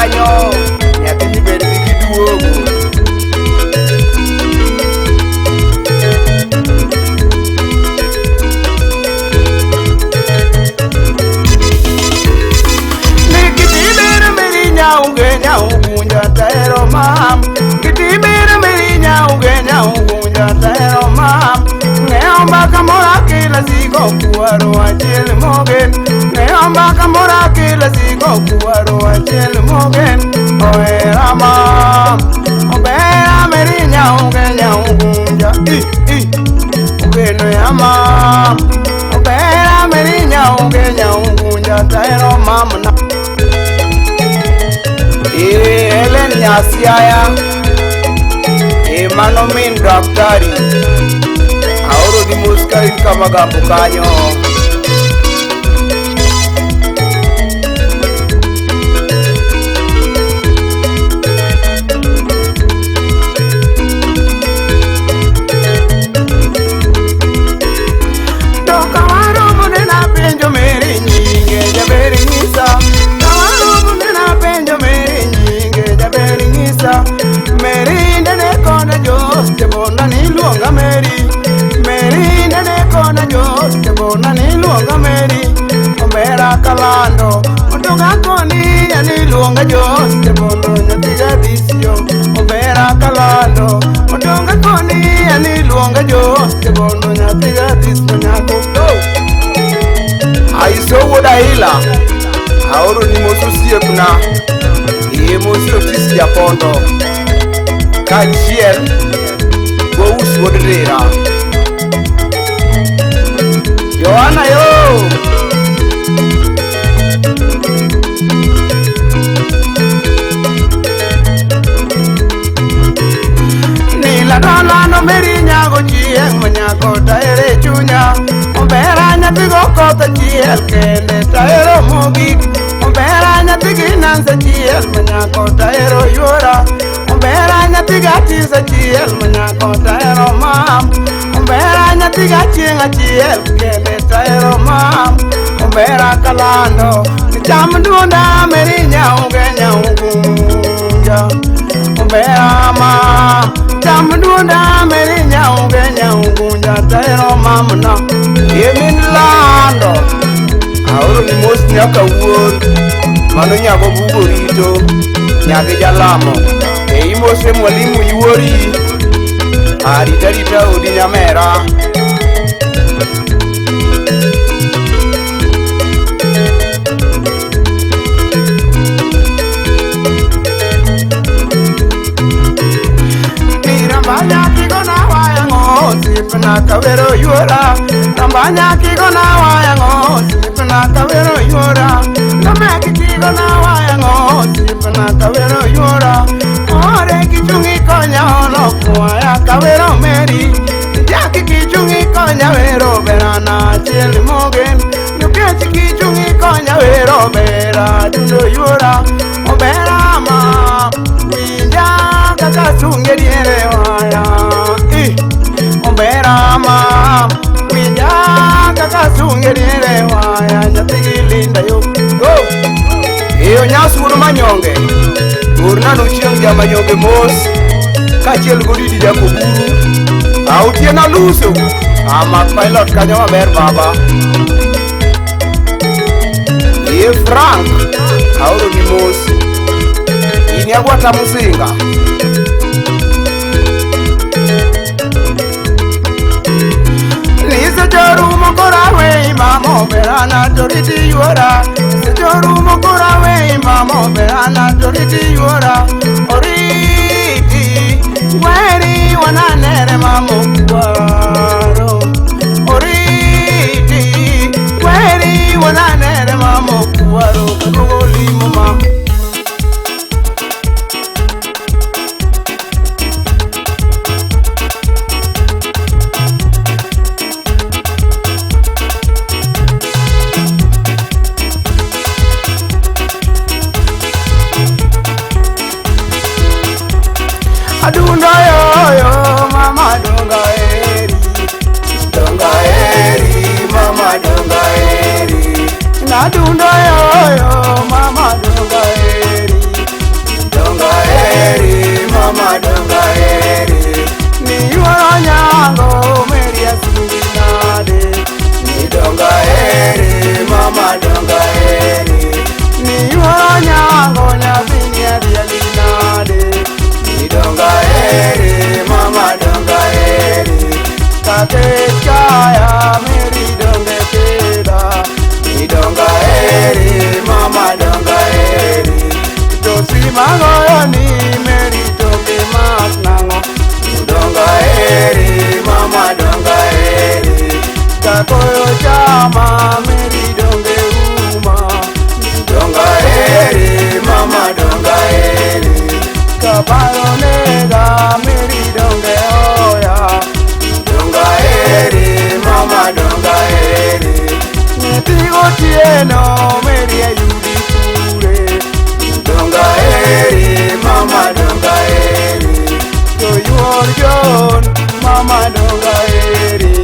kanyo nyathini bed gi duogo. Helen Nyasiaya mano min daktari aoro gi mos ka in Kamagambo kanyo. To kawaromo ne napenjo Mary nyinge jaber nyisa, kawaromo ne napenjo Mary nyinge jaber nyisa. Mary nene kona Jos jabona niluonga Mary, Mary nene kona Jos jabona niluonga Mary. Omera kalando otoka koni aniluonga Jos jabondo nyathiga disio. Omera kalando otoka koni aniluonga Jos jabondo nyathiga disio nyako. Aiso wuod Aila aoro ni mos osiepna iye mos Otis Japondo kaachiel gous wuod Ndera. Yohana yo Niladolano Mary nyago chieng' manyako taere chunya. Omera nyathigo koth achiel kende taero mogik. Omera nyathigi Nancy achiel manyako taero yuora. Omera nyathiga Tis achiel manyako taero mam. Omera nyathiga chieng' achiel kende taero mam. Omera kalando ni cham duonda Mary nyauge nyaugunja. Omera ma cham duonda Mary nyauge nyaugunja taero mamna. Yemin lando aoro ni mos nyaka wuor mano nyago bugo rito nyagi jalamo e imose mwalimu yuori arita rita odi nyamera. Osiepna kawero yuora Rambanya kigona wayang'o osiepna kawero yuora Nameki kigona wayang'o osiepna kawero yuora Ore kichungi konya olokwaya kawero Mary Jaki kichungi konya wero berana achiel mogen Nikech kichungi konya wero bera dundo yuora Obera ma winja kaka sunge diere waya. Omera ma winja kaka sunge diere waya nyathigi Linda yo go. Iyo nyas wuod Manyonge ornanu chieng' jamanyonge mos kaachiel godidi jakoburu aotieno aluso amak pilot kanyo maber baba. Iye Frank aoro ni mos in Agwata Musinga. Sejorumo kora we mamo berana toriti yuora. Sejorumo kora we mamo berana toriti yuora. Oriti weri wananere mamo kuwaro. Oriti weri wananere mamo kuwaro. Kagoli mama. Adunda yo yo mama donga eri, donga eri mama donga eri. Adunda yo yo mama donga eri, Kech kaya Mary donge pidha Idonga eri mama donga eri To simagoyo ni Mary donge mak nang'o Donga eri mama donga eri Kakoyo chama Mary donge uma Donga eri mama donga eri Kaparo nega Mary donge oya Donga eri mama donga eri Nyathi gotieno Mary ayudi kure Donga eri mama donga eri To yuor John mama donga eri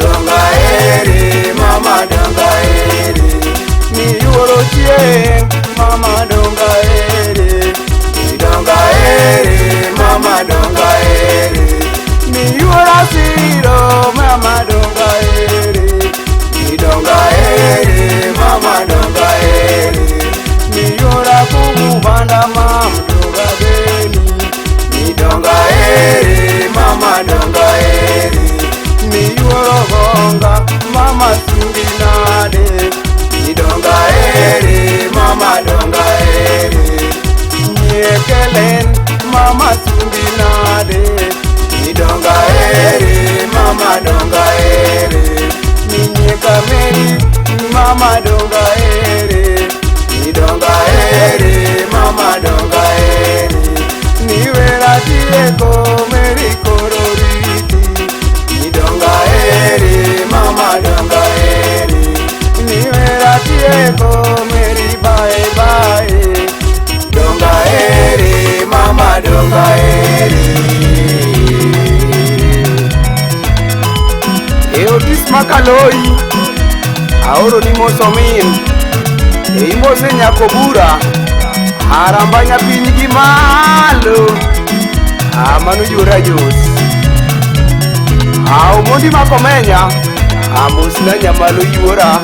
Donga eri mama donga eri Ni yuoro chieng' mama donga eri Donga eri mama donga eri Ni yuoro siro mama donga eri Donga eri mama donga eri Ni yuora kumu banda mam donga geni Donga eri mama donga eri Ni yuoro gonga mama sungi nade Donga eri mama donga eri Nyekelen mama sungi nade Donga eri mama donga eri Ninyeka Mary mama donga eri Donga eri mama donga eri Niwera tieko Mary koro riti Donga eri mama donga eri Niwera tieko Mary bye bye Donga eri mama donga eri E Otis Makaloi aoro ni mos omin e imose nyako bura aramba nyapiny gi malo mano yuora Jos Omondi makomenya amosna nyamalo yuora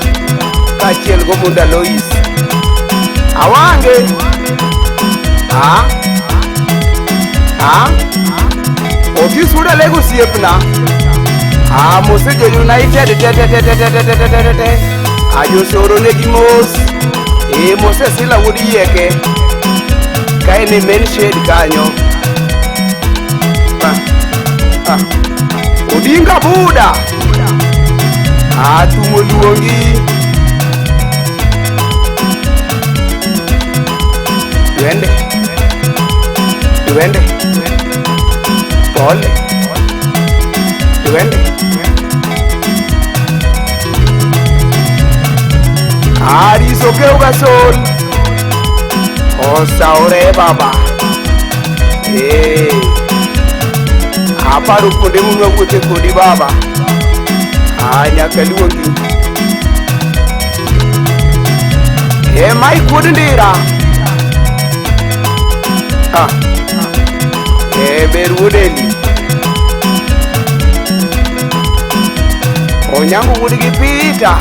kaachiel gomunda Lois awange Otis wuod Alego osiepna mose jo United te te te te te te te te te te ajosoro negi mos e mose Sila wuod Yieke ka en e main shed kanyo Odinga Buda thumo luongi twende twende pole twende Ariso keu gasol osaore baba aparo kuonde munwawuothe kodi baba nyaka luongi Mike wuod Ndira ber wuod Eli Onyango wuod gi Peter